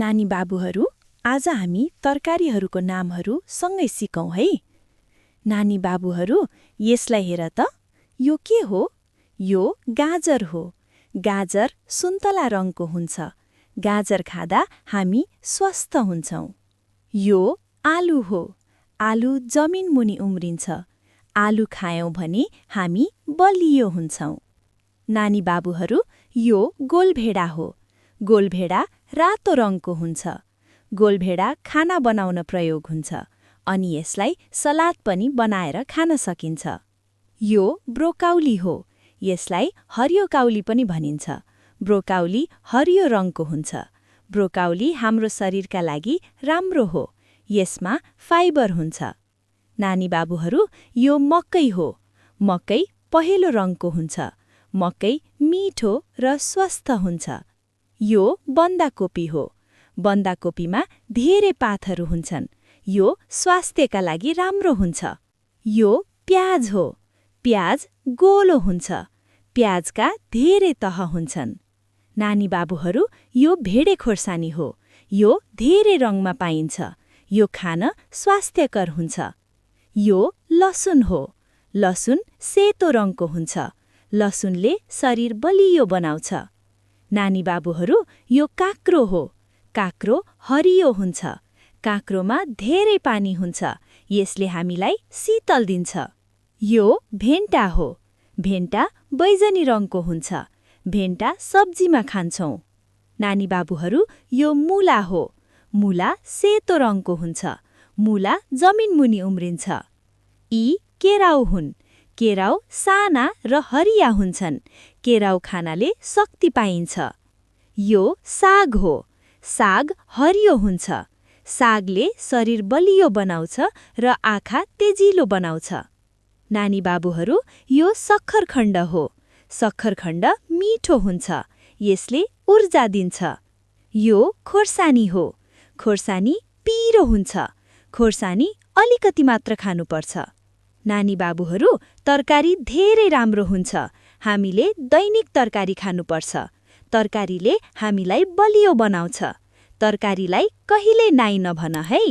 नानी बाबुहरू, आज हामी तरकारीहरूको नामहरू सँगै सिकौं है। नानी बाबुहरू, यसलाई हेर त, यो के हो? यो गाजर हो। गाजर सुन्तला रङको हुन्छ। गाजर खाँदा हामी स्वस्थ हुन्छौं। यो आलु हो। आलु जमिन मुनि उम्रिन्छ। आलु खायौं भने हामी बलियो हुन्छौं। नानी बाबुहरू, यो गोलभेडा हो। गोलभेडा रातो रङको हुन्छ। गोलभेडा खाना बनाउन प्रयोग हुन्छ अनि यसलाई सलाद पनि बनाएर खान सकिन्छ। यो ब्रोकाउली हो। यसलाई हरियो काउली पनि भनिन्छ। ब्रोकाउली हरियो रङको हुन्छ। ब्रोकाउली हाम्रो शरीरका लागि राम्रो हो। यसमा फाइबर हुन्छ। नानी बाबुहरू, यो मकै हो। मकै पहेँलो रङको हुन्छ। मकै मिठो र स्वस्थ हुन्छ। यो बन्दाकोपी हो। बन्दाकोपीमा धेरै पातहरू हुन्छन्। यो स्वास्थ्यका लागि राम्रो हुन्छ। यो प्याज हो। प्याज गोलो हुन्छ। प्याजका धेरै तह हुन्छन्। नानी बाबुहरू, यो भेडे खोर्सानी हो। यो धेरै रङमा पाइन्छ। यो खान स्वास्थ्यकर हुन्छ। यो लसुन हो। लसुन सेतो रङको हुन्छ। लसुनले शरीर बलियो बनाउँछ। नानी बाबुहरू, यो काँक्रो हो। काँक्रो हरियो हुन्छ। काँक्रोमा धेरै पानी हुन्छ। यसले हामीलाई शीतल दिन्छ। यो भेन्टा हो। भेन्टा बैजनी रङको हुन्छ। भेन्टा सब्जीमा खान्छौं। नानी बाबुहरू, यो मुला हो। मुला सेतो रङको हुन्छ। मुला जमिन मुनि उम्रिन्छ। यी केराउ हुन्। केराउ साना र हरिया हुन्छन्। केराउ खानाले शक्ति पाइन्छ। यो साग हो। साग हरियो हुन्छ। सागले शरीर बलियो बनाउँछ र आँखा तेजिलो बनाउँछ। नानी बाबुहरू, यो सक्खरखण्ड हो। सक्खरखण्ड मिठो हुन्छ। यसले ऊर्जा दिन्छ। यो खोर्सानी हो। खोर्सानी पिरो हुन्छ। खोर्सानी अलिकति मात्र खानुपर्छ। नानी बाबुहरू, तरकारी धेरै राम्रो हुन्छ। हामीले दैनिक तरकारी खानुपर्छ। तरकारीले हामीलाई बलियो बनाउँछ। तरकारीलाई कहिल्यै नाइ नभन है।